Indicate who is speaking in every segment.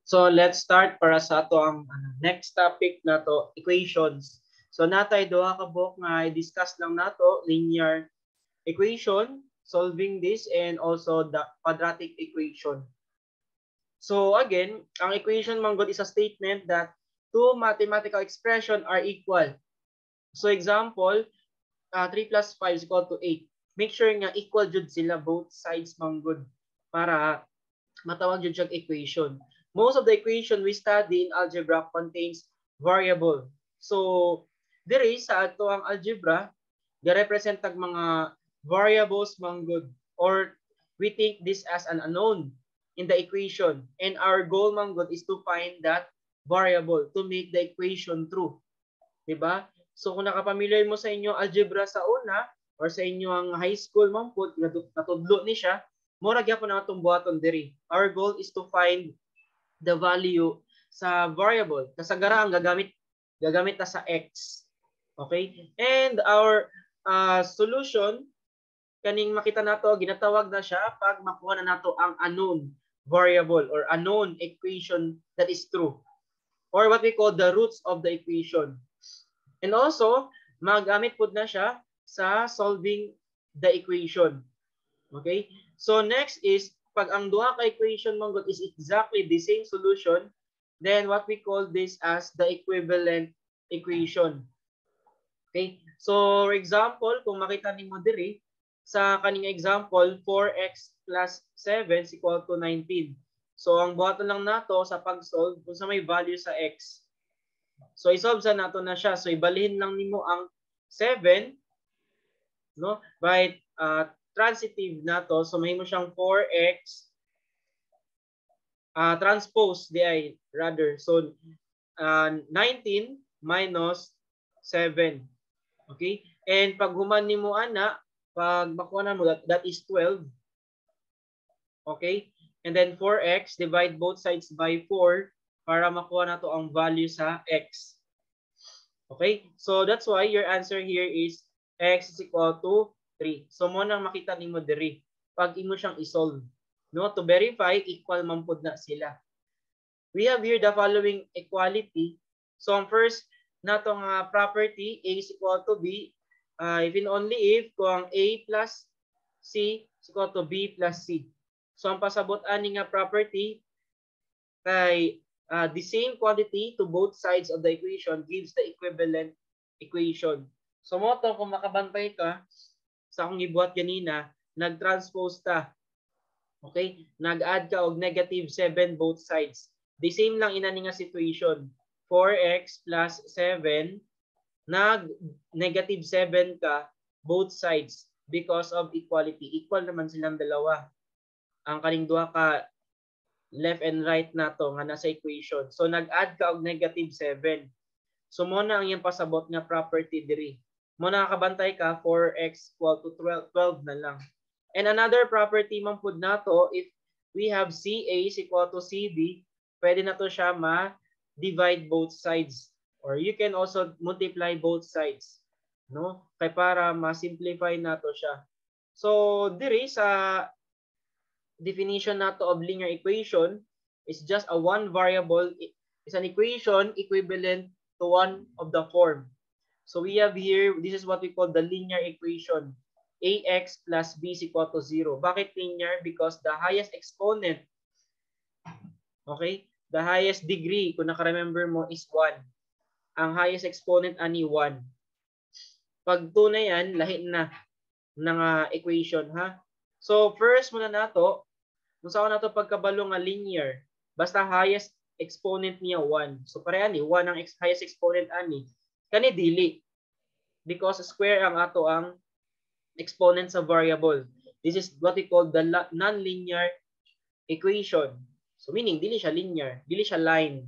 Speaker 1: So let's start para sa ato ang next topic nato, equations. So natay duha ka buok nga i-discuss lang nato, linear equation, solving this, and also the quadratic equation. So again, ang equation man gud is a statement that two mathematical expression are equal. So example, 3 plus 5 is equal to 8. Make sure nga equal jud sila both sides man gud para matawag jud siyang equation. Most of the equation we study in algebra contains variable. So, diri sa ato ang algebra, ga-represent tag mga variables man gud, or we think this as an unknown in the equation, and our goal man gud is to find that variable to make the equation true. Diba? So kung nakapamilyar mo sa inyo algebra sa una or sa inyo ang high school man pud, natudlo ni siya, mura gyapon ang atong buhaton diri. Our goal is to find the value sa variable. Kasagara ang gagamit ta sa x. Okay? And our solution kaning makita nato, ginatawag na siya pag makuha na nato ang unknown variable or unknown equation that is true, or what we call the roots of the equation. And also, magamit pud na siya sa solving the equation. Okay? So next is pag ang duha ka equation man gud is exactly the same solution, then what we call this as the equivalent equation. Okay? So for example, kung makita nimo diri sa kaning example, 4x plus 7 is equal to 19. So ang buhaton lang nato sa pag-solve kung sa may value sa x. So i-solve sa nato na siya. So ibalihin lang nimo ang 7, no, by transitive nato. So mahimo siyang 4x transpose di rather. So 19 minus 7. Okay? And pag human nimo ana, pag makuha na mo that is 12. Okay? And then 4x, divide both sides by 4 para makuha nato ang value sa x. Okay? So that's why your answer here is x is equal to 3. So mo nang makita nimo diri pag imo siyang i-solve. No, to verify equal man pud na sila. We have here the following equality. So ang first nato nga property, A is equal to B if and only if kung ang A plus C is equal to B plus C. So ang pasabot ani nga property kay the same quantity to both sides of the equation gives the equivalent equation. So mo to, kung makabantay ka sa akong gibuhat ganina, nag-transpose ta. Okay? Nag-add ka og negative 7 both sides. The same lang inani nga situation. 4x plus 7, nag negative 7 ka both sides because of equality. Equal naman silang dalawa. Ang kaning duha ka left and right nato nga nasa equation. So nag-add ka og negative 7. So mo na ang iyang pasabot nga property diri. Mo na nakabantay ka, 4x equal to 12 na lang. And another property man pud nato, if we have CA is equal to CB, pwede na to siya ma-divide both sides. Or you can also multiply both sides. No? Kay para ma-simplify nato siya. So diri sa definition nato of linear equation is just a one variable, is an equation equivalent to one of the form. So we have here, this is what we call the linear equation. AX plus B is equal to 0. Bakit linear? Because the highest exponent, okay, the highest degree, kung naka-remember mo, is 1. Ang highest exponent ani 1. Pag 2 na yan, lahi na ng equation, ha? So first muna nato, kung saan nato pagkabalo nga linear, basta highest exponent niya 1. So pareha ni 1 ang highest exponent ani. Kani dili. Because square ang ato ang exponent sa variable. This is what we call the nonlinear equation. So meaning dili siya linear, dili siya line.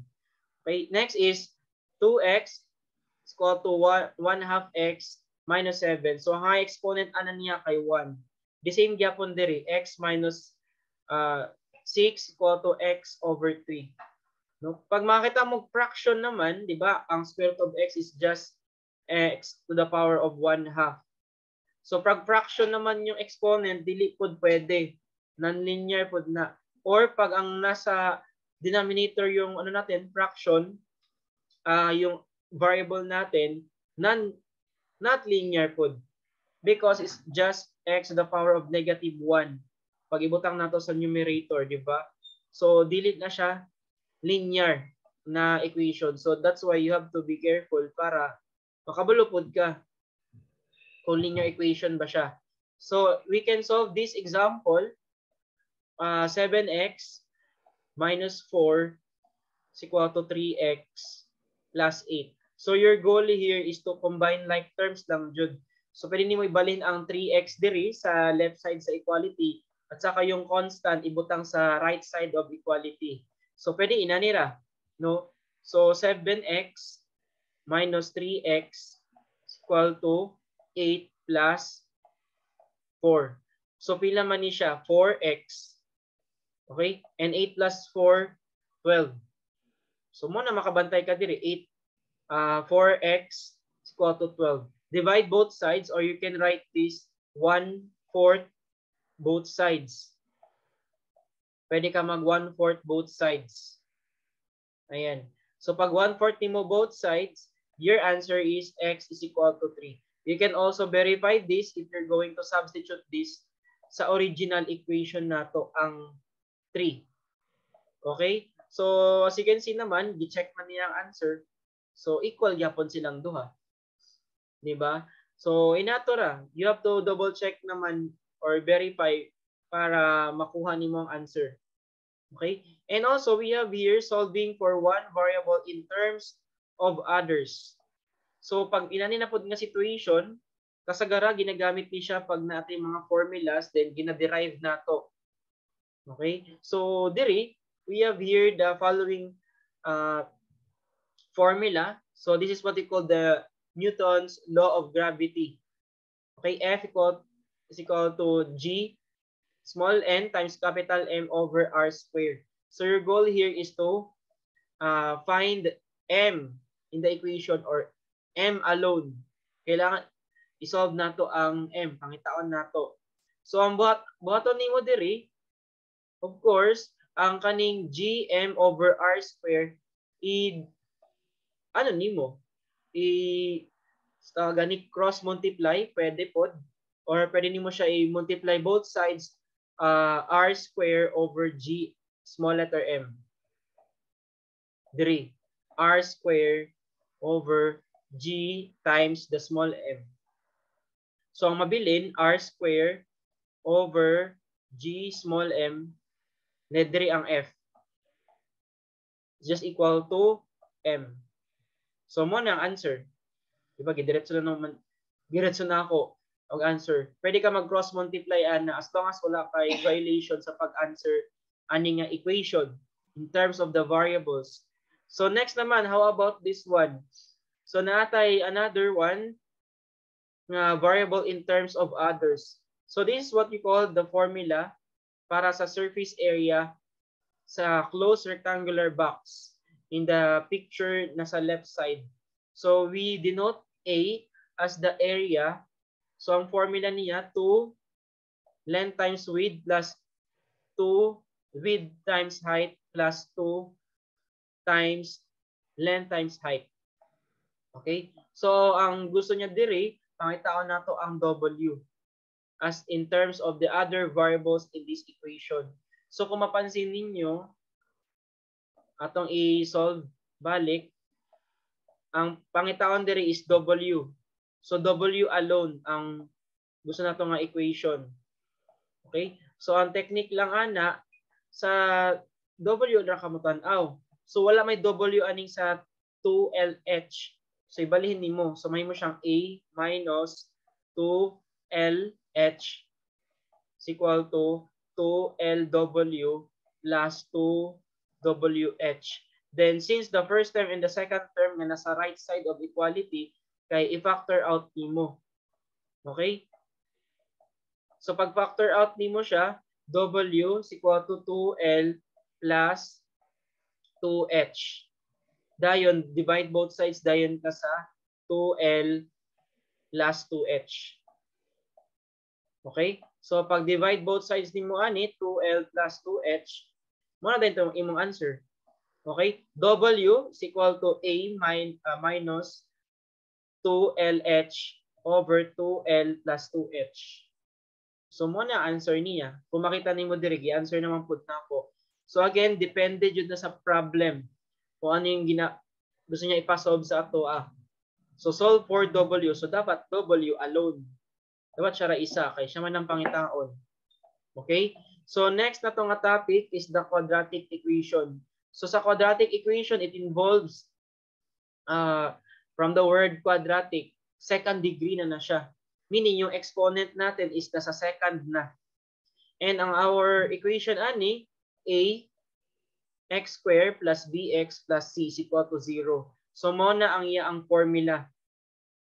Speaker 1: Okay, next is 2x is equal to 1 half x minus 7. So high exponent ana niya kay 1. The same gyapon diri, x minus 6 equal to x over 3. No? Pag makita mo fraction naman, di ba, ang square root of x is just x to the power of 1 half. So pag fraction naman yung exponent, dili pod pwede. Nonlinear pod na. Or pag ang nasa denominator yung ano natin, fraction, yung variable natin, not linear pod. Because it's just x to the power of negative 1. Pag ibutang nato sa numerator, di ba? So, dili na siya linear na equation. So, that's why you have to be careful para makabalo pod ka kung linear equation ba siya. So, we can solve this example. 7x minus 4 is equal to 3x plus 8. So, your goal here is to combine like terms lang, jud. So, pwede nimo ibalhin ang 3x diri sa left side sa equality at saka yung constant ibutang sa right side of equality. So, pwede inani ra, no? So, 7x minus 3x is equal to 8 plus 4. So, pila man ni siya? 4x. Okay? And 8 plus 4, 12. So, mao na makabantay ka diri. 8, 4x is equal to 12. Divide both sides, or you can write this 1/4 both sides. Pwede ka mag 1/4 both sides. Ayan. So pag 1/4 mo both sides, your answer is x is equal to 3. You can also verify this if you're going to substitute this sa original equation nato ang 3. Okay? So as you can see naman, gi-check man niya ang answer. So equal gyapon silang duha. Di ba? So inato ra, you have to double check naman or verify para makuha nimo ang answer. Okay? And also we have here solving for one variable in terms of others. So pag inani na pod nga situation, kasagara ginagamit ni siya pag natin mga formulas, then gina-derive nato. Okay? So diri we have here the following formula. So this is what we call the Newton's law of gravity. Okay, F is equal to G small n times capital M over R squared. So your goal here is to find M in the equation or M alone. Kailangan isolve nato ang M, pangitaon nato. So ang buhaton nimo diri, of course, ang kaning GM over R squared i ano nimo? I gani cross multiply, pwede pod, or pwede nimo siya i-multiply both sides, R square over G small letter m. Diri, R square over G times the small m. So ang mabilin, R square over G small m, diri ang F. Just equal to M. So mao na ang answer. Diba, gidiretso na naman, diretso na ako og answer. Pwede ka mag-cross multiply ana as long as wala kay violation sa pag-answer ani nga equation in terms of the variables. So next naman, how about this one? So naatay another one nga variable in terms of others. So this is what we call the formula para sa surface area sa closed rectangular box in the picture nasa left side. So we denote A as the area. So ang formula niya, 2 length times width plus 2 width times height plus 2 times length times height. Okay? So ang gusto niya diri, pangitaon nato ang W as in terms of the other variables in this equation. So kung mapansin ninyo, atong i-solve balik, ang pangitaon diri is W. So W alone ang gusto nato nga equation. Okay? So ang technique lang ana, sa W ra ka motan-aw. So wala may W aning sa 2LH. So ibalihin nimo. So mahimo siyang A minus 2LH is equal to 2LW plus 2WH. Then since the first term and the second term nga nasa right side of equality, kay i-factor out nimo. Okay? So pag factor out nimo siya, W is equal to 2L plus 2H. Dayon, divide both sides, dayon ka sa 2L plus 2H. Okay? So pag divide both sides nimo ani, 2L plus 2H, mao na din itong imong answer. Okay? W is equal to A minus 2LH over 2L plus 2H. So mao na answer niya. Kung makita nimo diri, answer naman pud nako. So again, depende jud na sa problem kung ano yung gusto niya ipa-solve sa ato ah. So solve for W. So dapat W alone. Dapat siya ra isa kay siya man ang pangitaon. Okay? So next na to nga topic is the quadratic equation. So sa quadratic equation, it involves from the word quadratic, second degree na na siya. Meaning yung exponent natin is nasa second na. And ang our equation ani, a x square plus bx plus c is equal to 0. So mao na ang iya ang formula.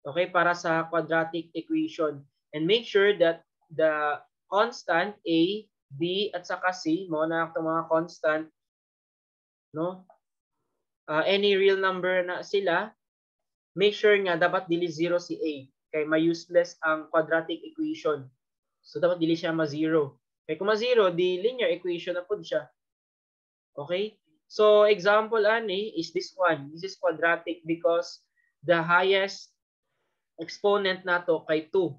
Speaker 1: Okay, para sa quadratic equation. And make sure that the constant a, b at saka c, mao na ang mga constant, no? Any real number na sila, make sure nga dapat dili 0 si a kay ma-useless ang quadratic equation. So dapat dili siya ma-zero. Kay kung ma-zero, di linear equation na pud siya. Okay? So example ani is this one. This is quadratic because the highest exponent nato kay 2.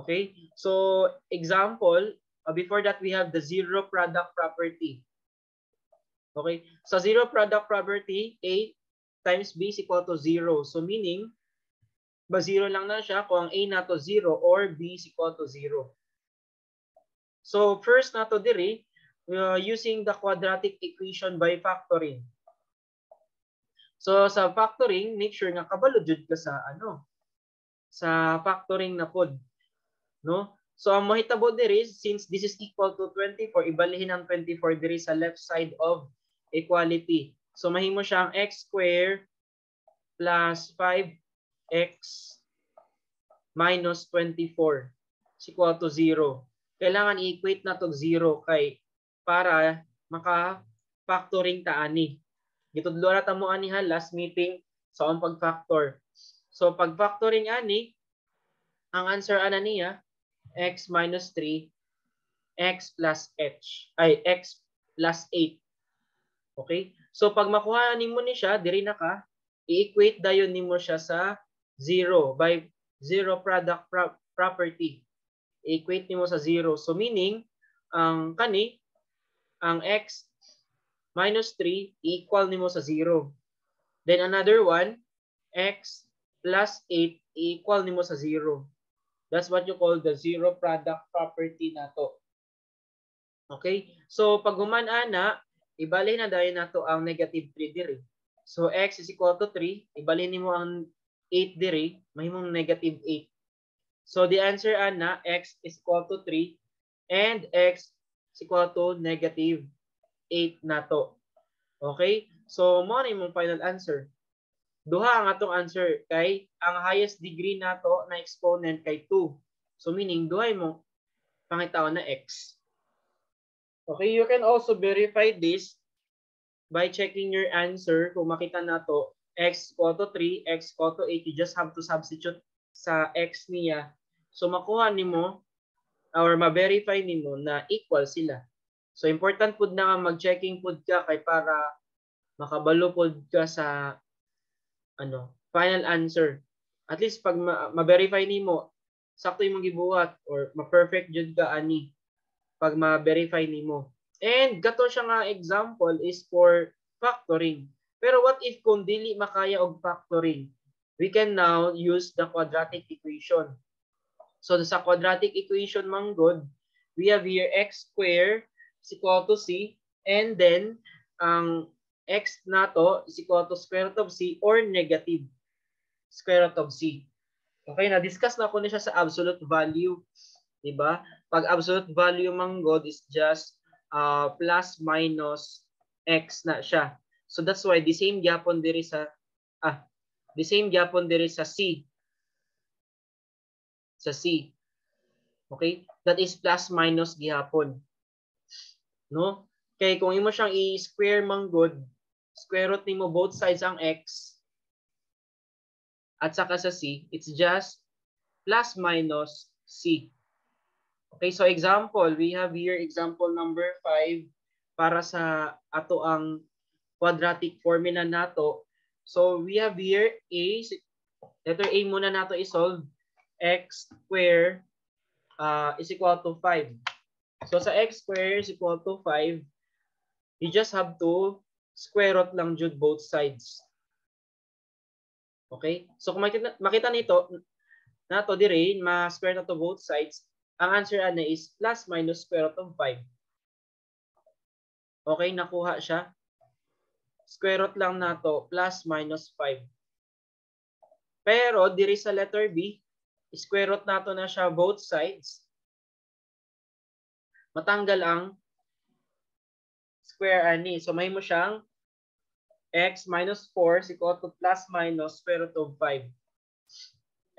Speaker 1: Okay? So example, before that we have the zero product property. Okay? So zero product property, A times B is equal to 0. So meaning, ba 0 lang na siya kung ang A nato 0 or B is equal to 0. So first nato diri, using the quadratic equation by factoring. So sa factoring, make sure nga kabalo jud ka sa ano, sa factoring na pod. No? So ang mahitabo diri, since this is equal to 24, ibalihin ang 24 diri sa left side of equality. So mahimo siyang x square plus 5x minus 24 is equal to 0. Kailangan i-equate na to 0 kay para maka-factoring ta ani. Gitudlo na ta mo ani ha last meeting sa ang pag-factor. So pag-factoring ani, ang answer ana niya x minus 3 x plus h ay x plus 8. Okay? So pag makuha nimo ni siya, diri na ka, i-equate dayon nimo siya sa 0 by zero product property. I-equate nimo sa 0. So meaning ang kani, ang x minus 3 equal nimo sa 0. Then another one, x plus 8 equal nimo sa 0. That's what you call the zero product property nato. Okay? So pag human ana, ibalhin na dayon nato ang negative 3 diri. So x is equal to 3, ibalhin nimo ang 8 diri, mahimong negative 8. So the answer ana, x is equal to 3 and x is equal to negative 8 nato. Okay? So mao na imong final answer. Duha ang atong answer kay ang highest degree nato na exponent kay 2. So meaning duha imong pangitaon na x. Okay, you can also verify this by checking your answer. Kung makita nato x equal to 3, x equal to 8, you just have to substitute sa x niya. So makuha nimo or ma-verify nimo na equal sila. So important pud na nga mag-checking pud ka kay para makabalo pud ka sa ano, final answer. At least pag ma-verify nimo sakto imong gibuhat or ma-perfect jud ka ani pag ma-verify nimo. And kato siya nga example is for factoring. Pero what if kung dili makaya og factoring? We can now use the quadratic equation. So sa quadratic equation man gud, we have here x square is equal to c, and then ang x nato is equal to square root of c or negative square root of c. Okay, na-discuss na ko ni siya sa absolute value, di ba? Pag absolute value man gud is just plus minus x na siya. So that's why the same gyapon diri sa c. Sa c. Okay? That is plus minus gihapon. No? Kay kung imo siyang i-square man gud, square root nimo both sides ang x at saka sa c, it's just plus minus c. Okay, so example, we have here example number 5 para sa ato ang quadratic formula nato. So we have here A, letter A muna nato i-solve, x square is equal to 5. So sa x square is equal to 5, you just have to square root lang jud both sides. Okay? So kung makita nito, nato dire, ma-square na to both sides, ang answer ana is plus minus square root of 5. Okay, nakuha siya. Square root lang nato, plus minus 5. Pero diri sa letter B, square root nato na siya both sides. Matanggal ang square ani. So may mo siyang x minus 4 is equal to plus minus square root of 5.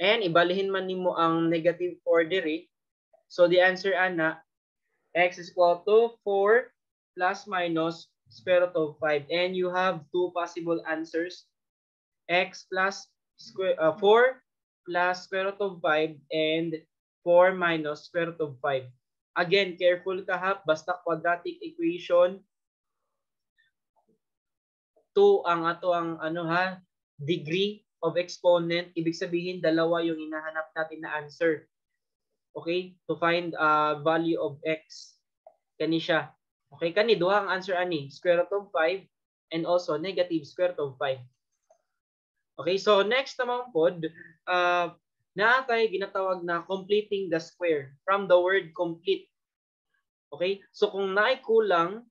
Speaker 1: And ibalihin man nimo ang negative 4 diri. So the answer ana, x is equal to 4 plus minus square root of 5. And you have two possible answers. X plus square 4 plus square root of 5 and 4 minus square root of 5. Again, careful ka ha. Basta quadratic equation, 2 ang ato ang ano ha, degree of exponent. Ibig sabihin, dalawa yung hinahanap natin na answer. Okay? To find value of x. Kani siya. Okay, kani duha ang answer ani, square root of 5 and also negative square root of 5. Okay, so next naman pod, naa tay ginatawag na completing the square, from the word "complete." Okay? So kung naay kulang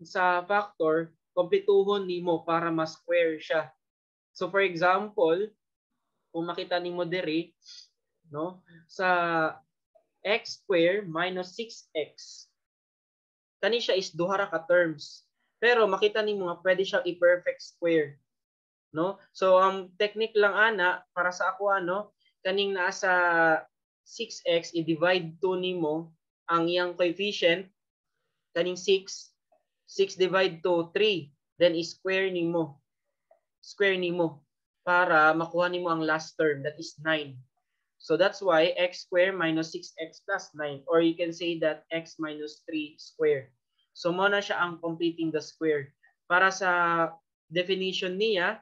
Speaker 1: sa factor, kompletuhon nimo para ma-square siya. So for example, kung makita nimo diri, no, sa x square minus 6x. Kani siya is duha ra ka terms. Pero makita nimo nga pwede siya i-perfect square. No? So ang technique lang ana para sa ako ano, kaning naa sa 6x, i-divide 2 nimo ang iyang coefficient, kaning 6. 6 divide to 3, then i-square nimo. Square nimo para makuha nimo ang last term, that is 9. So that's why x square minus 6x plus 9, or you can say that x minus 3 square. So mo na siya ang completing the square. Para sa definition niya,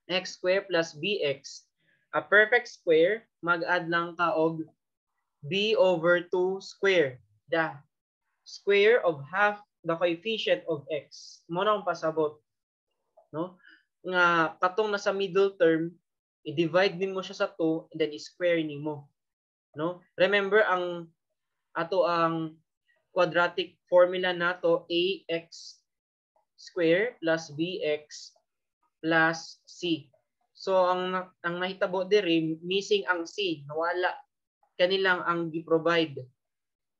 Speaker 1: x square plus bx. A perfect square, mag-add lang ka og b over 2 square. The square of half the coefficient of x. Mo na ang pasabot. No? Nga katong nasa middle term, i-divide nimo siya sa 2 and then i-square nimo. No? Remember ang ato ang quadratic formula nato, ax square plus bx plus c. So ang nahitabo diri, missing ang c, nawala. Kanilang ang gi-provide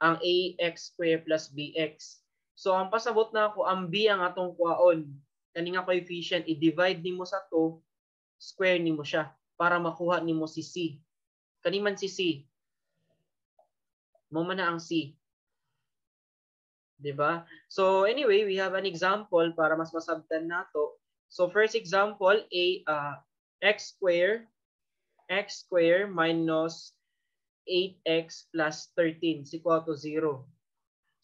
Speaker 1: ang ax square plus bx. So ang pasabot na ako, ang b ang atong kuhaon. Kani nga coefficient, i-divide nimo sa 2, square nimo siya para makuha nimo si c. Kani man si c. Mo man na ang c. 'Di ba? So anyway, we have an example para mas masabtan nato. So first example, a x square minus 8x plus 13 is equal to 0.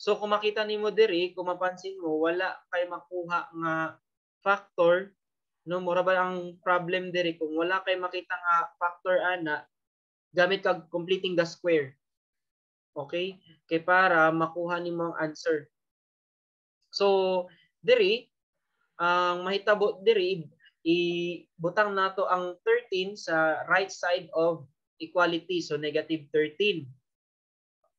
Speaker 1: So kung makita nimo diri, kung mapansin mo, wala kay makuha nga factor, no? Mura ba ang problem diri, kung wala kay makita nga factor ana, gamit kag completing the square. Okay? Kay para makuha nimo ang answer. So diri ang mahitabo diri, ibutang nato ang 13 sa right side of equality, so negative 13.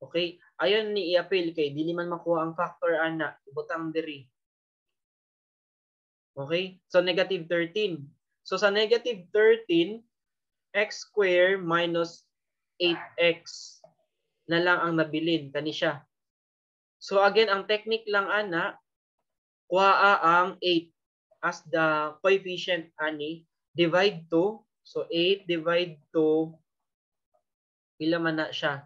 Speaker 1: Okay? Ayon ni i-appeal kay dili man makuha ang factor ana, ibutang diri. Okay? So negative 13. So sa negative 13, x square minus 8x na lang ang nabilin kani siya. So again, ang technique lang ana, kuha ang 8 as the coefficient ani, divide 2. So 8 divide 2, pila man na siya?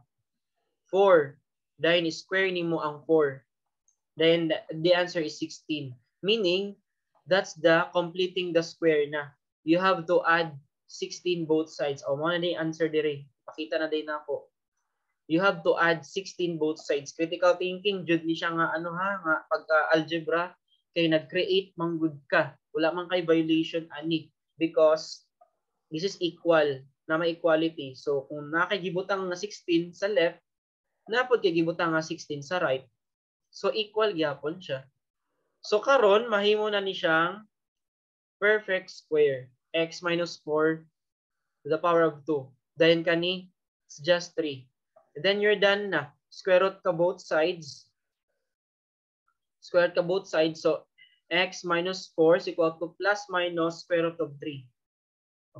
Speaker 1: 4. Then square nimo ang 4. Then the answer is 16. Meaning, that's the completing the square na. You have to add 16 both sides. O, mo na yung answer dire. Pakita na din ako. You have to add 16 both sides. Critical thinking, jud ni siya nga ano ha, nga pagka algebra, Kay nag-create man gud ka. Wala man kay violation ani because this is equal na may equality. So kung naa kay gibutang nga 16 sa left, naa pod kay gibutang nga 16 sa right. So equal gyapon siya. So karon mahimo na ni siyang perfect square. X minus 4 to the power of 2. Then kani, it's just 3. And then you're done na. Square root ka both sides. Square root ka both sides. So x minus 4 is equal to plus minus square root of 3.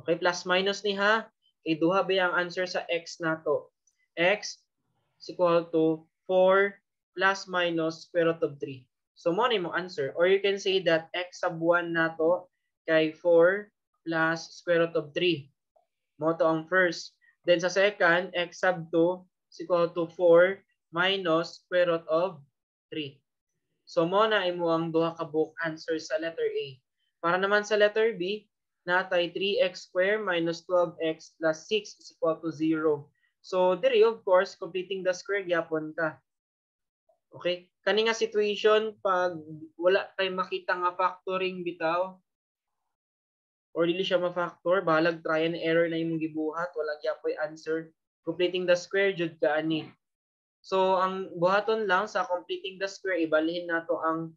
Speaker 1: Okay, plus minus ni ha. Kay duha ba ang answer sa x nato. X is equal to 4 plus minus square root of 3. So mo na imong answer. Or you can say that x sub 1 nato kay 4 plus square root of 3. Mo to ang first. Then sa second, x sub 2 is equal to 4 minus square root of 3. So mo na imo ang duha ka buok answer sa letter A. Para naman sa letter B, natay 3x square minus 12x plus 6 is equal to 0. So diri, of course, completing the square gyapon ka. Okay? Kani nga situation, pag wala tay makita nga factoring bitaw or dili siya ma-factor, bahalag try and error na imong gibuhat, wala gyapoy answer. Completing the square jud ka ani. So ang buhaton lang sa completing the square, ibalhin nato ang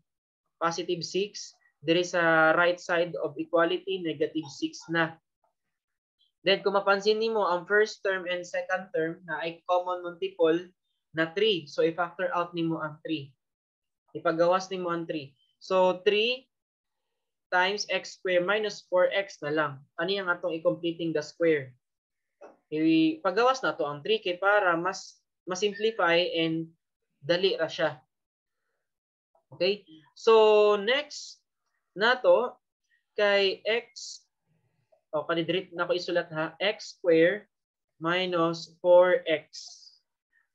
Speaker 1: positive 6 diri sa right side of equality, negative 6 na. Then kung mapansin nimo, ang first term and second term na ay common multiple na 3. So i-factor out nimo ang 3. Ipagawas nimo ang 3. So 3 times x square minus 4x na lang. Ani ang atong i-completing the square? Ipagawas na to ang 3 kay para mas ma-simplify and dali ra siya. Okay? So next nato kay x, o kani, diri na ko isulat ha, x square minus 4x.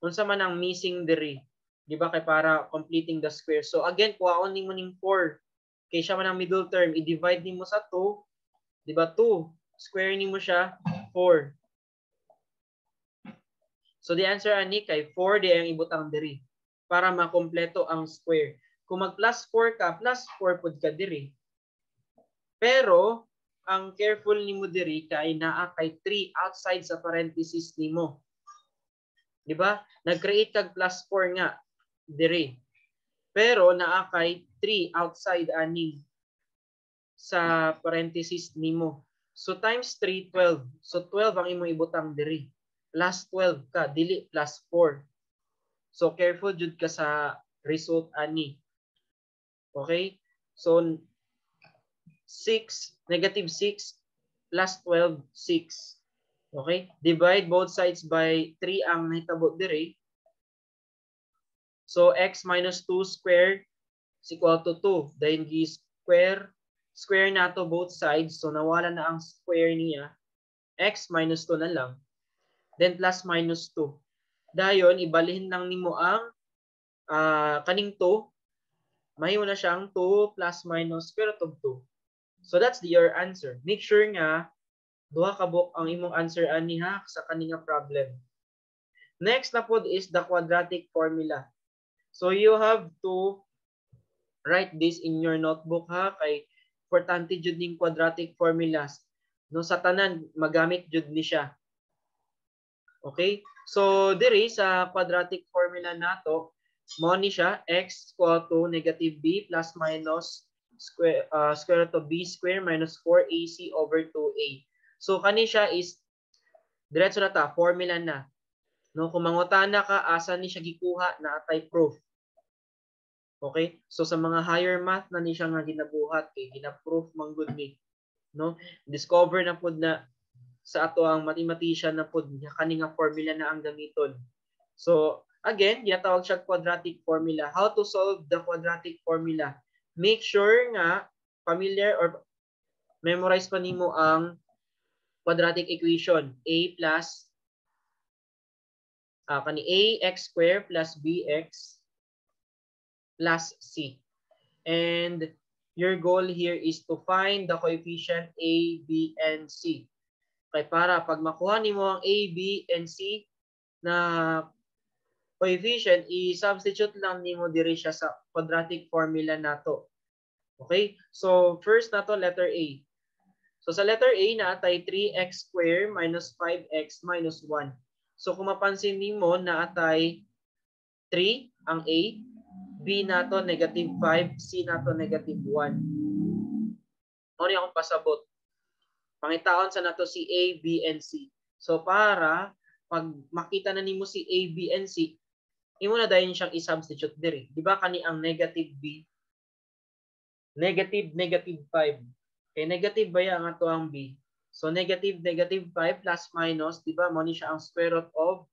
Speaker 1: Unsa man ang missing diri? Di ba, kay para completing the square? So again, kuhaon nimo ning 4. Kay siya man ang middle term, i-divide nimo sa 2, di ba 2 square nimo siya, 4. So the answer ani kay 4 di ang ibutang diri para makompleto ang square. Kung mag plus 4 ka, plus 4 pud ka diri. Pero ang careful nimo diri kay naa kay 3 outside sa parenthesis nimo. Di ba? Nag-create kag plus 4 nga diri. Pero naa kay 3 outside ani sa parenthesis nimo. So times 3, 12. So 12 ang imong ibutang diri. Plus 12 ka, dili plus 4. So careful jud ka sa result ani. Okay? So 6, negative 6 plus 12, 6. Okay? Divide both sides by 3 ang nahitabo diri. So x minus 2 square is equal to 2. Then gi square square nato both sides. So nawala na ang square niya. X minus 2 na lang. Then plus minus 2. Dayon, ibalihin lang nimo ang kaning 2. Mahimo na siyang 2 plus minus square root of 2. So that's your answer. Make sure nga duha ka buok ang imong answer ani ha sa kani nga problem. Next na pod is the quadratic formula. So you have to write this in your notebook ha, kay importante jud ning quadratic formulas. No, sa tanan magamit jud ni siya. Okay? So diri sa quadratic formula nato, mo ni siya x equal to negative b plus minus square root of b square minus 4ac over 2a. So kani siya is diretso na ta, formula na. No, kung mangutana ka asa ni siya gikuha, naa tay proof. Okay? So sa mga higher math na ni siya nga ginabuhat kay gina-proof man gud ni. No? Discover na pud na sa ato ang mathematician na pud nga kani nga formula na ang gamiton. So again, ginatawag siya quadratic formula. How to solve the quadratic formula? Make sure nga familiar or memorize pa nimo ang quadratic equation, a plus kani ax square plus bx plus c. And your goal here is to find the coefficient a, b, and c. Kay para pag makuha nimo ang a, b, and c na coefficient, i-substitute lang nimo diri siya sa quadratic formula nato. Okay? So, first nato, letter A. So, sa letter A, naatay 3x square minus 5x minus 1. So, kung mapansin nimo, naatay 3 ang A, B nato negative 5, C nato negative 1. Ano yung akong pasabot? Pangitaon sa nato si A, B, and C. So, para pag makita na nimo si A, B, and C, imo na dayon siyang i-substitute diri. Di ba kani ang negative B? Negative, negative 5. Kay negative ba ang ato ang B? So, negative, negative 5 plus minus, di ba? Mo ni siya ang square root of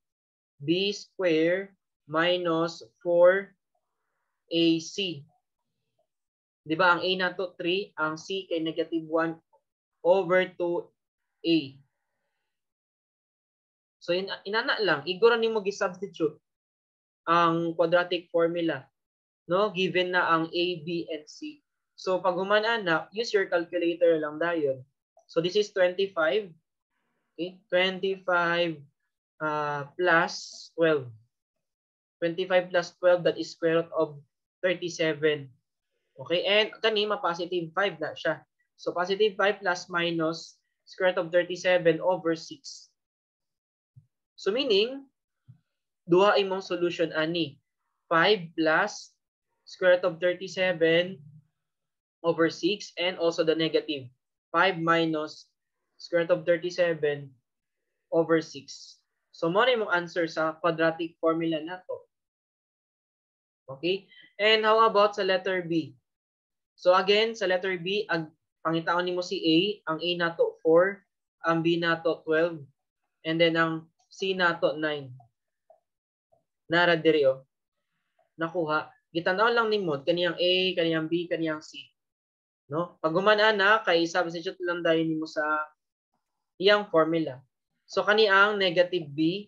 Speaker 1: B square minus 4AC. Di ba? Ang A nato 3, ang C kay negative 1 over 2A. So, inana lang, igura nimo gi-substitute ang quadratic formula, no? Given na ang A, B, and C. So, pag human na, use your calculator lang dayon. So, this is 25. Okay? 25 plus 12. 25 plus 12, that is square root of 37. Okay? And kani, ma-positive 5 na siya. So, positive 5 plus minus square root of 37 over 6. So, meaning, duha imong solution ani. 5 plus square root of 37 over 6 and also the negative 5 minus square root of 37 over 6. So, mo na imong answer sa quadratic formula nato. Okay? And how about sa letter B? So again, sa letter B, ag pangitaon nimo si A, ang A nato 4, ang B nato 12, and then ang C nato 9. Nara diri oh. Nakuha. Gitan-aw lang nimo kaniyang A, kaniyang B, kaniyang C. No? Pag human ana kay substitute lang dayon nimo sa iyang formula. So kani ang negative B,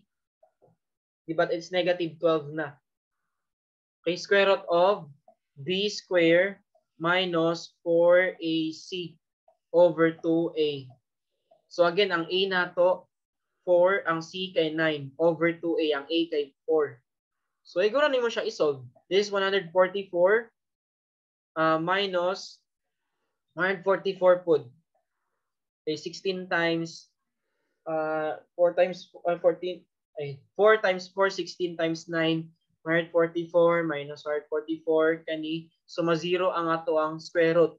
Speaker 1: di ba, it's negative 12 na. Okay, square root of B square minus 4AC over 2A. So again, ang A nato 4, ang C kay 9 over 2A, ang A kay 4. So igura nimo siya i-solve. This is 144 minus 144 pud. Okay, 16 times 4 times 14, ay, 4 times 4, 16 times 9, 144 minus 144 kani. So ma-zero ang ato ang square root.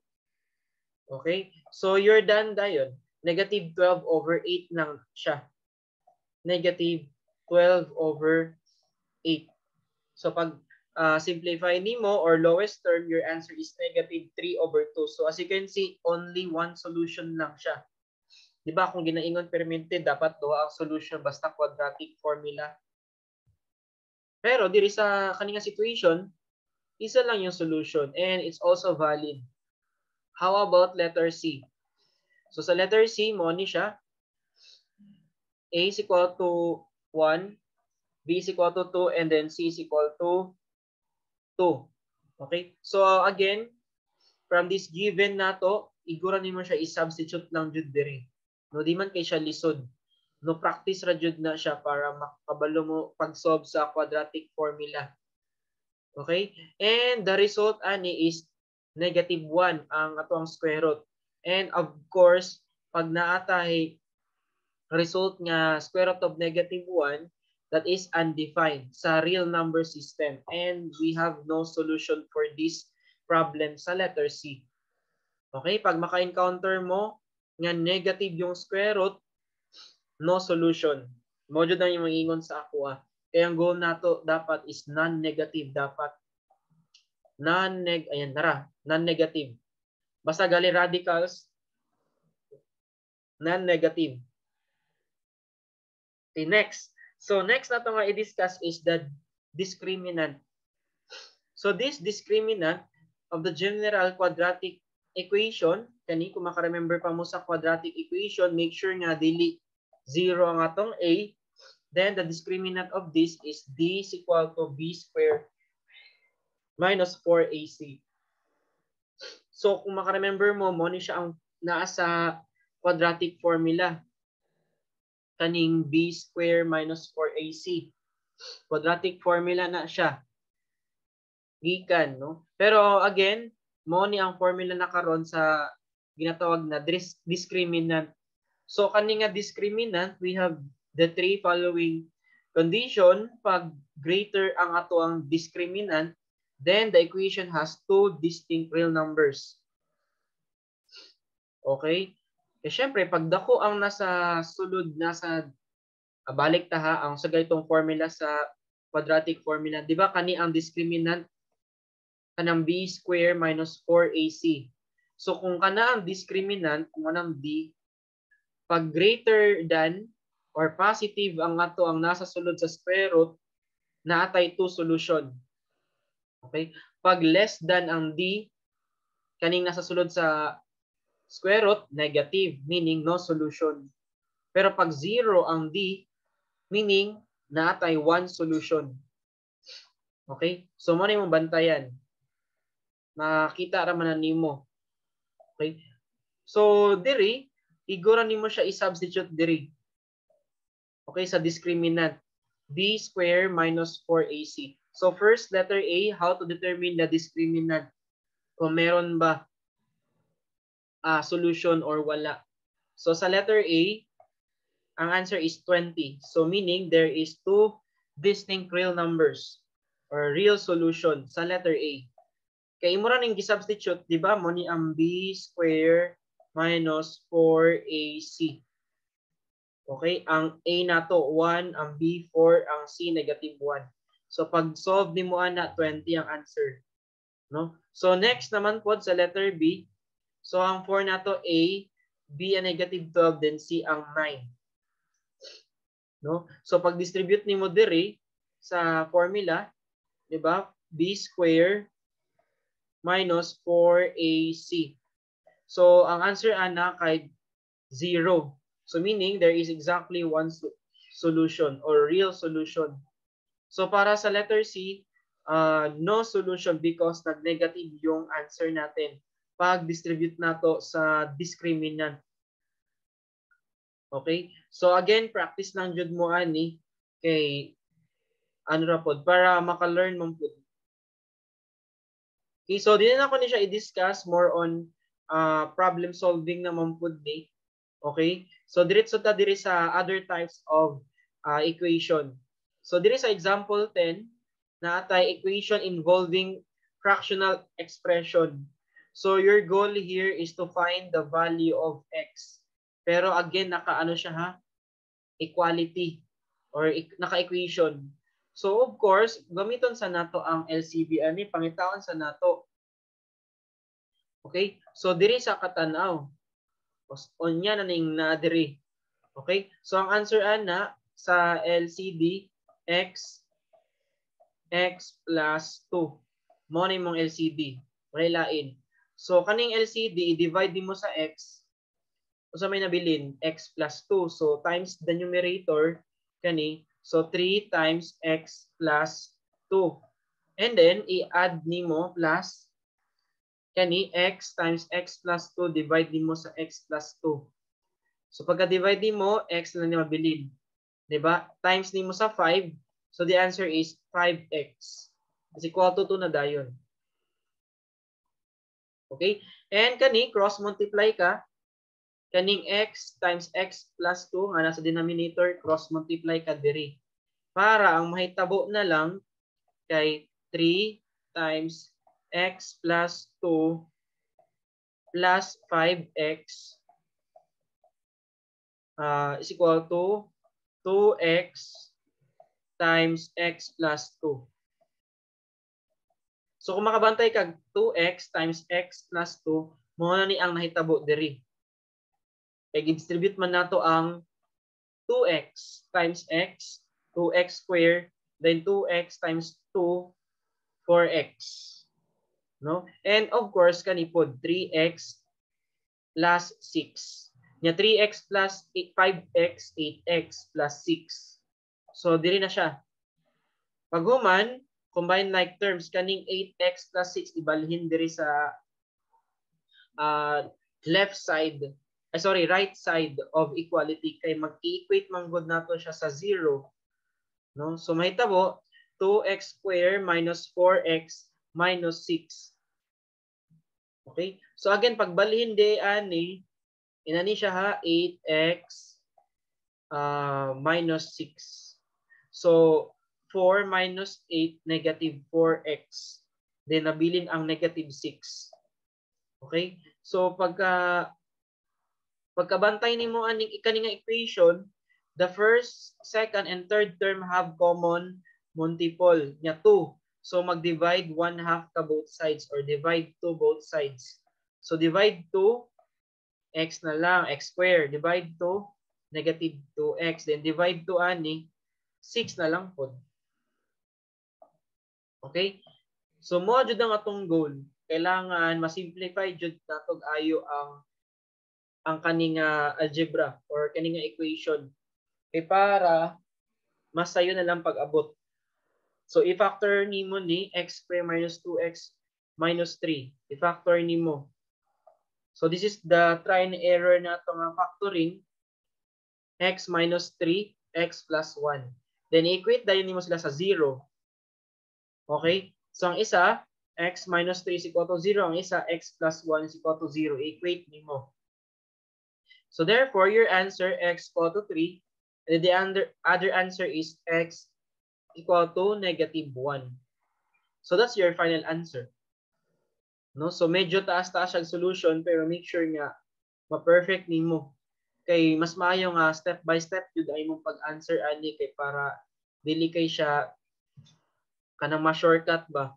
Speaker 1: Okay? So you're done dayon. Negative 12 over 8 lang siya. Negative 12 over 8. So pag simplify nimo or lowest term, your answer is negative 3 over 2. So as you can see, only one solution lang siya. Di ba kung ginaingon permanente, dapat duha ang solution basta quadratic formula. Pero diri sa kaninga situation, isa lang yung solution and it's also valid. How about letter C? So sa letter C, mo ni siya. A is equal to 1, B is equal to 2, and then C is equal to 2. Okay? So again, from this given nato, igura nimo siya i-substitute lang jud diri. No, di man kay siya lisod. No, practice ra jud na siya para makabalo mo pag-solve sa quadratic formula. Okay? And the result ani is negative 1 ang ato ang square root. And of course, pag naatay result nga square root of negative 1, that is undefined sa real number system. And we have no solution for this problem sa letter C. Okay? Pag maka-encounter mo nga negative yung square root, no solution. Mo jud na yung ingon sa ako ah. Kaya ang goal nato dapat is non-negative dapat. Non-neg ayan nara, non-negative. Basta gali radicals, non-negative. Okay, next. So next nato nga i-discuss is the discriminant. So this discriminant of the general quadratic equation, kani kung maka-remember pa mo sa quadratic equation, make sure nga dili 0 ang atong A, then the discriminant of this is D is equal to B square minus 4AC. So kung maka-remember mo, mo ni siya ang naa sa quadratic formula. Kaning B square minus 4AC. Quadratic formula na siya. Gikan, no? Pero again, Mao ni ang formula na karon sa ginatawag na discriminant. So kani nga discriminant, we have the three following condition. Pag greater ang ato ang discriminant, then the equation has two distinct real numbers. Okay? Eh, syempre, pag dako ang nasa sulod, nasa balik ta ha, ang sa ganitong formula sa quadratic formula, di ba kani ang discriminant kanang b square minus 4ac? So kung kana ang discriminant, kung anang d, pag greater than or positive ang ato ang nasa sulod sa square root, naatay two solution. Okay? Pag less than ang d, kaning nasa sulod sa square root, negative, meaning no solution. Pero pag 0 ang d, meaning naatay one solution. Okay? So mo na imong bantayan. Makita ra man na nimo. Okay? So diri, igora nimo siya i-substitute diri. Okay, sa discriminant b square minus 4ac. So first, letter A, how to determine the discriminant? Kung meron ba solution or wala. So sa letter A, ang answer is 20. So meaning there is two distinct real numbers or real solution sa letter A. Kay imo ra ning gi-substitute, di ba? Mo ni ang b square minus 4ac. Okay, ang A nato 1, ang B 4, ang C negative 1. So pag solve nimo ana, 20 ang answer. No? So next naman pod sa letter B. So ang 4 nato A, B ang negative 12, then C ang 9. No? So pag distribute nimo diri sa formula, di ba? B square minus 4AC. So ang answer ana kay 0. So meaning there is exactly one solution or real solution. So para sa letter C, no solution because nag-negative yung answer natin pag distribute nato sa discriminant. Okay? So again, practice lang jud mo ani kay ano ra pod para maka-learn mo pod. Okay, so di na ako ni siya i-discuss, more on problem solving naman pod ni. Okay? So diretso ta diri sa other types of equation. So diri sa example 10, naatay equation involving fractional expression. So your goal here is to find the value of x. Pero again, naka-ano siya ha? Equality or naka-equation. So of course, gamiton sa nato ang LCD ani, pangitaon sa nato. Okay? So diri sa katanaw. Unya na ning na diri. Okay? So ang answer ana sa LCD, x x plus 2. Mo na imong LCD. Wala lain. So kaning LCD, i-divide nimo sa x. Unsa may nabilin? X plus 2. So times the numerator kani. So 3 times x plus 2. And then i-add nimo plus kani x times x plus 2, divide nimo sa x plus 2. So pagka-divide nimo, x lang ni mabilin. 'Di ba? Times nimo sa 5. So the answer is 5x is equal to 2 na dayon. Okay? And kani cross multiply ka kaning x times x plus 2 nga nasa denominator, cross multiply ka diri. Para ang mahitabo na lang kay 3 times x plus 2 plus 5x is equal to 2x times x plus 2. So kung makabantay kag 2x times x plus 2, mao na ni ang nahitabo diri. Kay gi-distribute man nato ang 2x times x, 2x square, then 2x times 2, 4x. No? And of course, kani pod 3x plus 6. Nya 3x plus 8, 5x, 8x plus 6. So diri na siya. Paghuman, combine like terms, kaning 8x plus 6 ibalhin diri sa left side, ay sorry, right side of equality kay mag-equate man gud nato siya sa 0. No? So mahitabo 2x square minus 4x minus 6. Okay? So again, pagbalhin di ani, inani siya ha, 8x minus 6. So 4 minus 8, negative 4x. Then nabilin ang negative 6. Okay? So pagkabantay nimo aning ikani nga equation, the first, second, and third term have common multiple nya 2. So mag-divide 1/2 ka both sides or divide 2 both sides. So divide 2, x na lang, x square. Divide 2, negative 2x. Then divide 2 ani, 6 na lang pod. Okay? So mo jud ang atong goal. Kailangan ma-simplify jud natog ayo ang kaning algebra or kaning equation. Kay para mas sayo na lang pag-abot. So i-factor nimo ni x square minus 2x minus 3. I-factor nimo. So this is the try and error nato nga factoring, x minus 3, x plus 1. Then equate dayon nimo sila sa 0. Okay? So ang isa, x minus 3 is equal to 0. Ang isa, x plus 1 is equal to 0. Equate nimo. So therefore, your answer, x equal to 3. And the other answer is x equal to negative 1. So that's your final answer. No? So medyo taas-taas ang solution, pero make sure nga ma-perfect nimo. Kay mas maayo nga step by step jud ay mong pag-answer ani kay para dili kay siya kanang ma-shortcut ba.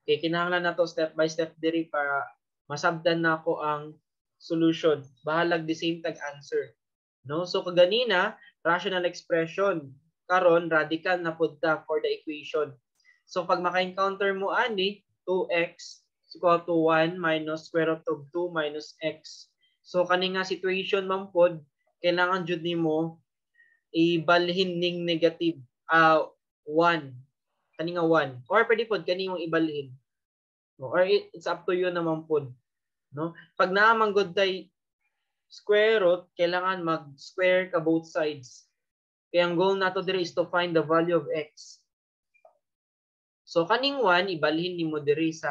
Speaker 1: Kay kinahanglan nato step by step diri para masabdan nako ang solution. Bahalag the same tag answer. No? So kaganina, rational expression. Karon, radical na pud ta for the equation. So pag maka-encounter mo ani, 2x is equal to 1 minus square root of 2 minus x. So kani nga situation man pod, kailangan jud nimo ibalhin ning negative 1. Kani nga 1. Or pwede pod kani imong ibalhin. No? Or it's up to you naman pod. No? Pag naa man gud tay square root, kailangan mag-square ka both sides. Kaya ang goal nato diri is to find the value of x. So kaning 1 ibalhin nimo diri sa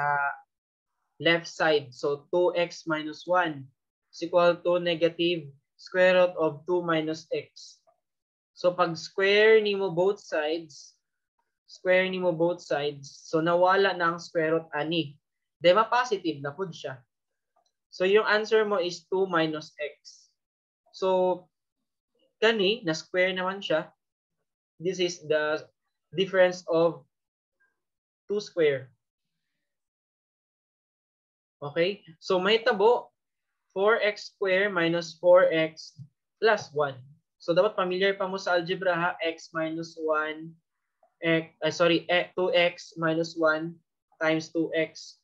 Speaker 1: left side. So 2x minus 1 is equal to negative square root of 2 minus x. So pag square nimo both sides, square nimo both sides, so nawala na ang square root ani. Di ba positive na pud siya? So yung answer mo is 2 minus x. So kani, na square naman siya. This is the difference of 2 square. Okay? So may tabo 4x square minus 4x plus 1. So dapat familiar pa mo sa algebra ha, x minus 1, x, sorry, 2x minus 1 times 2x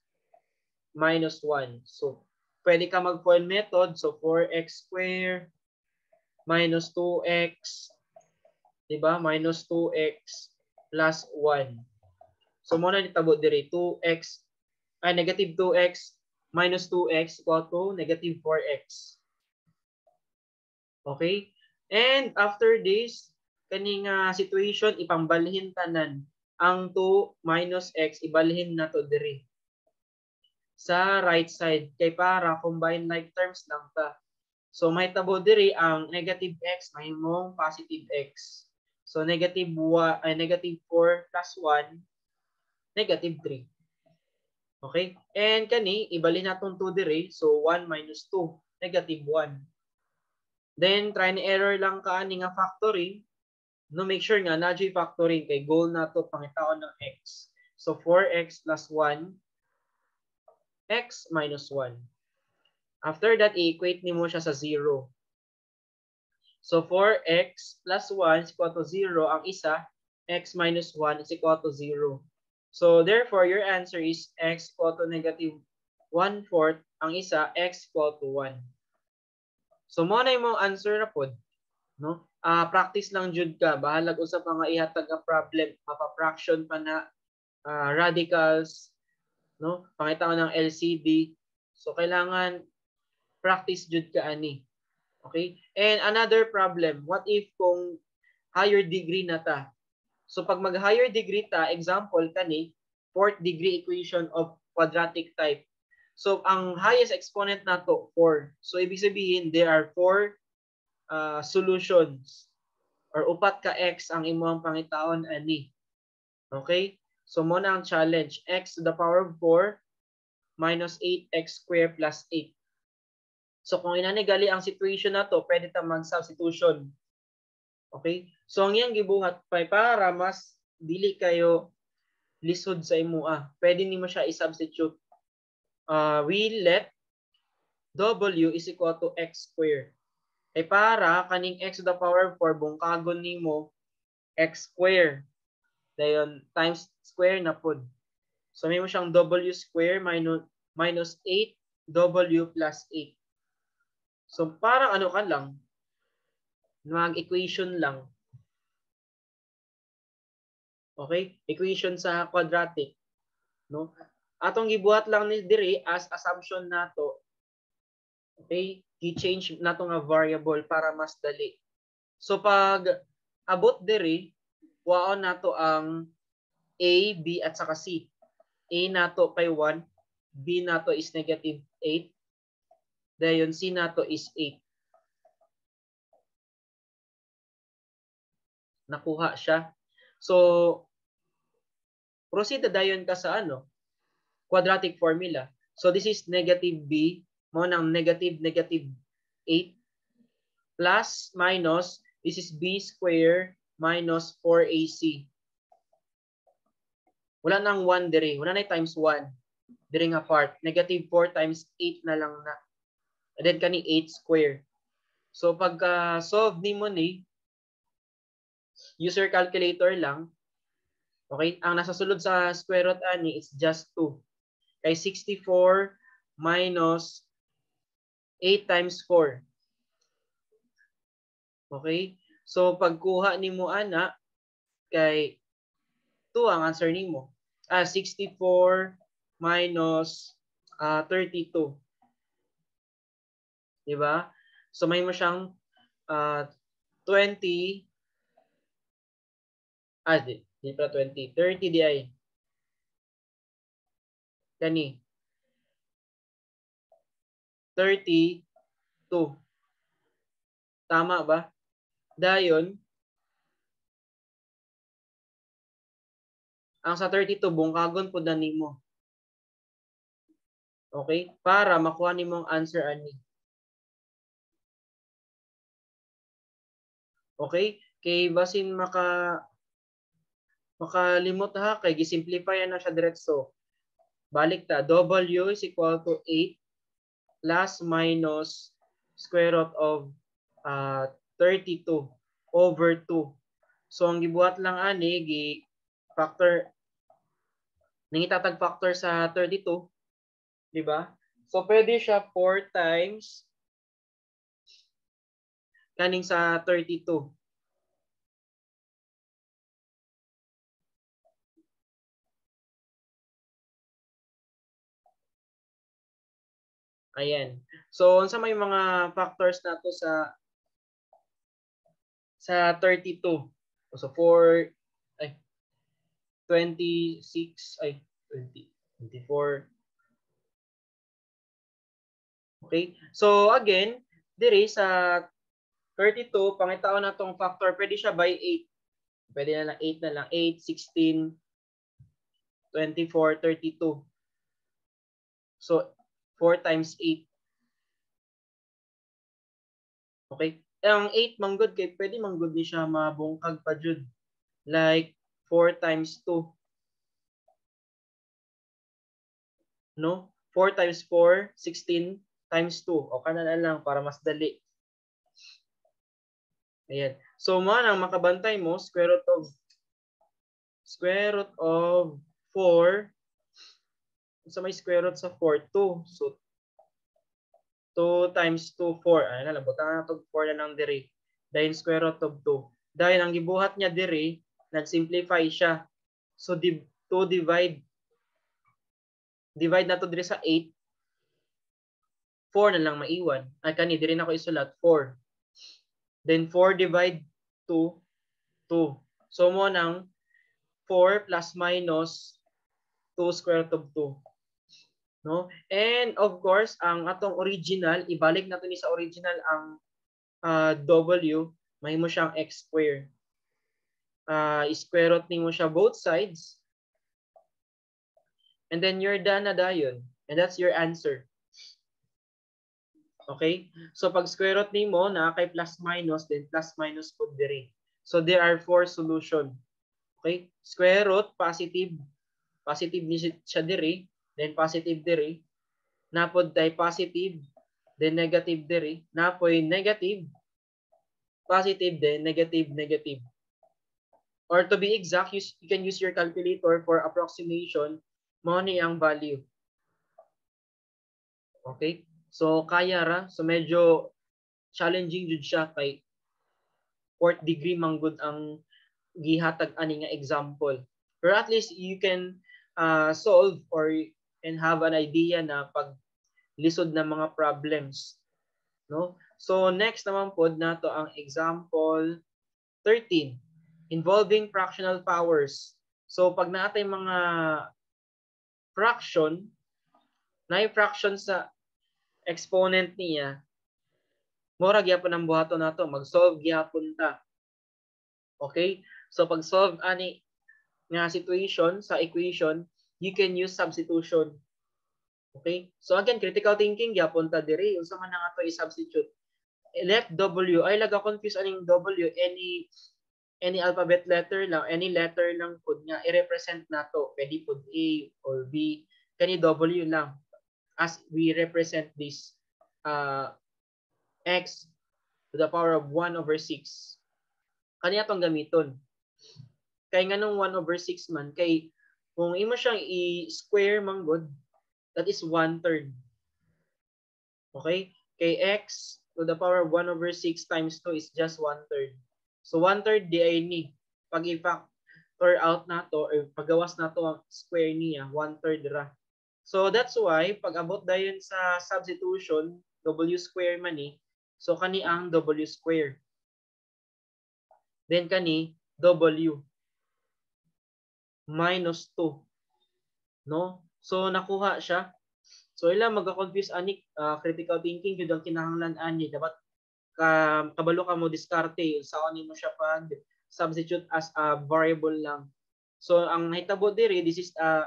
Speaker 1: minus 1. So pwede ka mag-FOIL method. So 4x square minus 2x, diba? Minus 2x plus 1. So mo na nitabo diri 2x ay negative 2x minus 2x equal to negative 4x. Okay? And after this, kani nga situation ipambalhin tanan ang 2 minus x, ibalhin na to diri sa right side kay para combine like terms lang ta. So may tabo diri ang negative x mahimong positive x. So negative 1 ay negative 4 plus 1, negative 3. Okay? And kani ibalhin naton 2 diri, so 1 minus 2, negative 1. Then try and error lang ka ani nga factoring. No, make sure nga na factoring kay goal nato pangitaon ng x. So 4x plus 1, x minus 1. After that, i-equate nimo siya sa 0. So 4x plus 1 is equal to 0. Ang isa, x minus 1 is equal to 0. So therefore, your answer is x equal to negative 1/4. Ang isa, x equal to 1. So mo na imong answer na pod. No? Practice lang jud ka. Bahalag usa pa nga ihatag nga problem, mapa-fraction pa na, radicals, no? Pangita ng LCD. So kailangan practice jud ka ani. Okay? And another problem, what if kung higher degree na ta? So pag mag higher degree ta, example kani, fourth degree equation of quadratic type. So, ang highest exponent nato 4. So, ibig sabihin, there are 4 solutions or upat ka x ang imong pangitaon ani. Okay? So, mo na ang challenge. X to the power of 4 minus 8x square plus 8. So, kung inani gali ang situation nato, pwede ta mag-substitution. Okay? So, ang iyang gibuhat para mas dili kayo lisod sa imua, pwede nimo siya i-substitute. We let w is equal to x square. Kay para kaning x to the power of 4 bungkagon nimo x square. Dayon times square na pud. So may mo siyang w square minus 8w plus 8. So parang ano ka lang, mag-equation lang. Okay? Equation sa quadratic, no? Atong gibuhat lang ni diri as assumption nato. Okay? Gi-change nato nga variable para mas dali. So pag abot diri, kuhaon nato ang A, B at saka C. A nato kay 1, B nato is negative 8, dayon C nato is 8. Nakuha siya. So proceed na dayon ka sa ano, quadratic formula. So this is negative B, mo nang negative negative 8 plus minus, this is B square minus 4AC. Wala nang 1 dire, wala na times 1 dire nga part. Negative 4 times 8 na lang na. And then kani 8 square. So pagka solve nimo ni user calculator lang, okay? Ang nasa sulod sa square root ani is just 2. Kay 64 minus 8 times 4. Okay? So pagkuha nimo ana kay 2 ang answer nimo. 64 minus 32. Diba? So may mo siyang 20, di pala 20, 30 di ay. Kani. 32. Tama ba? Dayon, ang sa 32, bungkagon po na nimo. Okay? Para makuha nimo ang answer ani. Okay? Kay basin makalimot ha, kay gisimplify na siya diretso. Balik ta, W is equal to 8 plus minus square root of 32 over 2. So ang gibuhat lang ani, gi factor nangitatag factor sa 32, di ba? So pwede siya 4 times kaning sa 32. Ayan. So unsa may mga factors nato sa 32? So 4 ay 26 ay 20 24. Okay? So again, diri sa 32 pangitaon na tong factor, pwede siya by 8. Pwede na lang 8 na lang, 8, 16, 24, 32. So 4 times 8. Okay? Ang 8 manggod kay pwede manggod ni siya mabungkag pa jud. Like 4 times 2. No? 4 times 4, 16 times 2. O kana na lang para mas dali. Ayan. So mo nang makabantay mo square root of 4 sa may square root sa 4, 2. So 2 times 2, 4. Ay na lang, butang na 4 na lang diri. Dahil square root of 2. Dahil ang gibuhat niya diri, nag-simplify siya. So 2 divide divide na to diri sa 8. 4 na lang maiwan. Ay kani diri na ko isulat 4. Then 4 divide 2, 2. So mo nang 4 plus minus 2 square root of 2. No? And of course, ang atong original, ibalik nato ni sa original ang W, mahimo siyang x square. Square root nimo siya both sides. And then you're done na dayon. And that's your answer. Okay? So pag square root nimo na kay plus minus, then plus minus pud diri. So there are four solution. Okay? Square root positive, positive ni siya diri, then positive diri. Napod tay positive, then negative diri. Napoy negative, positive, then negative, negative. Or to be exact, you can use your calculator for approximation. Mao ni ang value. Okay? So kaya ra. So medyo challenging jud siya kay fourth degree man gud ang gihatag ani nga example. Pero at least you can solve or and have an idea na pag lisod na mga problems. No? So next naman pod nato ang example 13 involving fractional powers. So pag naatay mga fraction, na fraction sa exponent niya, mura gyapon ang buhaton nato, mag-solve gyapon ta. Okay? So pag solve ani nga situation sa equation, you can use substitution. Okay? So again, critical thinking gyapon ta diri, unsa man ang ato i-substitute? Let W, ay laga confuse aning W, any alphabet letter lang, any letter lang pud nga i-represent nato. Pwede pud A or B, kani W lang as we represent this x to the power of 1 over 6. Kani atong gamiton. Kay nganong 1 over 6 man? Kay kung imo siyang i-square man gud, that is 1/3. Okay? Kay x to the power of 1 over 6 times 2 is just 1/3. So 1/3 di ay ni. Pag i-factor out nato or pagawas nato ang square niya, 1/3 ra. So that's why pag abot dayon sa substitution, W square man ni, so kani ang W square. Then kani W minus 2. No? So nakuha siya. So ila magka-confuse ani, critical thinking jud ang kinahanglan ani. Dapat ka kabalo ka mo diskarte sa ani mo siya pag substitute as a variable lang. So ang nahitabo diri, this is a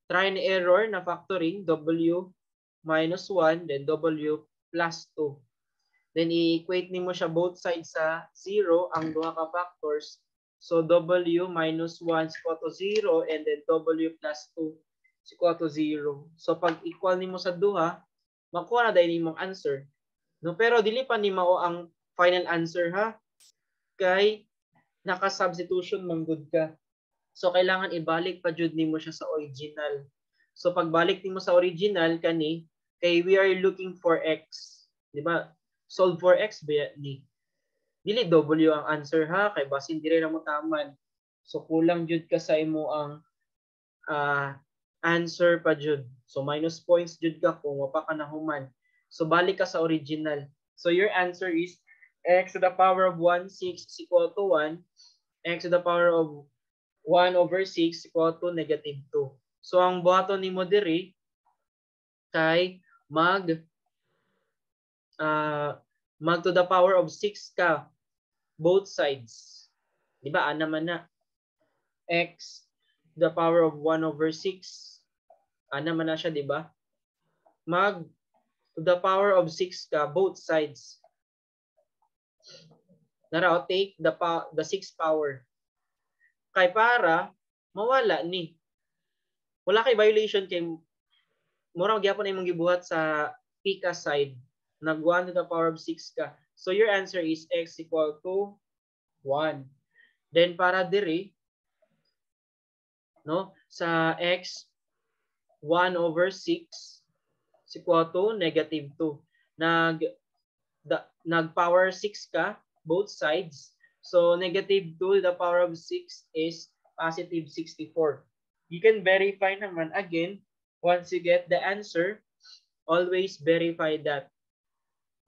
Speaker 1: try and error na factoring, W minus 1 then W plus 2. Then i-equate nimo siya both sides sa 0 ang duha ka factors. So W minus 1 is equal to 0 and then W plus 2 is equal to 0. So pag equal nimo sa duha, makuha na dayon nimong answer. No, pero dili pa ni mao ang final answer ha. Kay naka-substitution man gud ka. So kailangan ibalik pa jud nimo siya sa original. So pagbalik nimo sa original kani, kay we are looking for x. Di ba? Solve for x ba ni? Dili W ang answer ha, kay basin diri ra mo taman. So kulang jud ka sa imo ang answer pa jud. So minus points jud ka kung wa pa ka nahuman. So balik ka sa original. So your answer is x to the power of 1 6 is equal to 1, x to the power of 1 over 6 equal to negative 2. So ang buhaton nimo diri kay mag to the power of 6 ka both sides. Di ba? Ana man na. X to the power of 1 over 6. Ana man na siya, di ba? Mag to the power of 6 ka both sides. Nara, take the 6 power. Kay para mawala ni. Wala kay violation kay mura gyapon na imong gibuhat sa PICA side. Nag 1 to the power of 6 ka. So your answer is x equal to 1. Then para diri, no, sa x 1 over 6 is equal to negative 2. Nag power 6 ka both sides. So negative 2 to the power of 6 is positive 64. You can verify naman again once you get the answer, always verify that.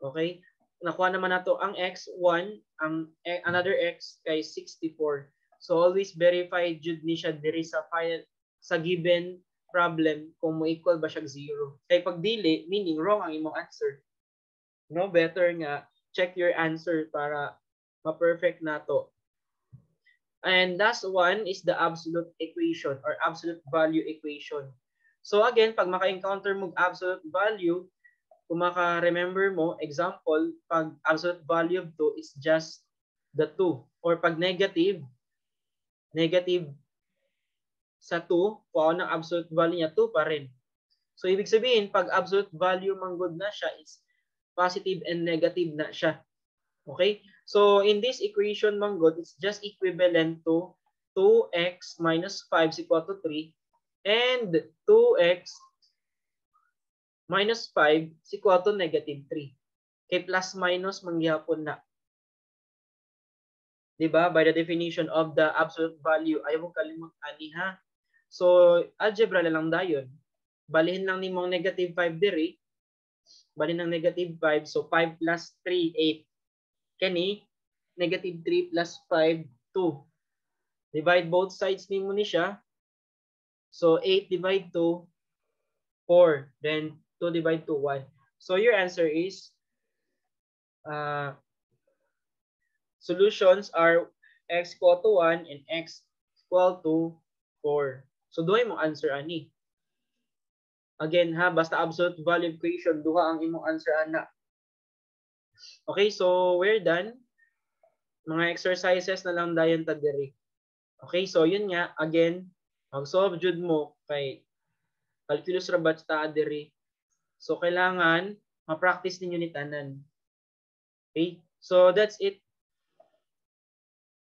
Speaker 1: Okay? Nakuha naman nato ang x 1, ang another x kay 64. So always verify jud ni siya diri sa final sa given problem kung mo equal ba siya 0. Kay pag dili, meaning wrong ang imong answer. No, better nga check your answer para ma-perfect nato. And last one is the absolute equation or absolute value equation. So again, pag maka-encounter mo absolute value, kung maka-remember mo, example, pag absolute value of 2 is just the 2. Or pag negative, negative sa 2, kung ano ang absolute value niya, 2 pa rin. So ibig sabihin, pag absolute value manggod na siya, is positive and negative na siya. Okay? So in this equation manggod, it's just equivalent to 2x minus 5 is equal to 3 and 2x minus 5 is equal to negative 3. Okay, plus minus manggihapon na. 'Di ba? By the definition of the absolute value, ayaw mo kalimot ani ha. So, algebra na lang dayon. Balihin lang nimo ang negative 5 diri. Balhin ng negative 5, so 5 plus 3, 8. Kani, negative 3 plus 5, 2. Divide both sides nimo ni siya. So, 8 divide 2, 4. Then, 2 divide 2, 1. So, your answer is, solutions are x equal to 1 and x equal to 4. So, duha imong answer ani. Again ha, basta absolute value equation, duha ang imong answer ana. Okay, so we're done. Mga exercises na lang dayon ta diri. Okay, so yun nga, again, mag-solve jud mo kay calculus ra batch ta diri. So kailangan ma-practice ninyo ni tanan. Okay? So that's it.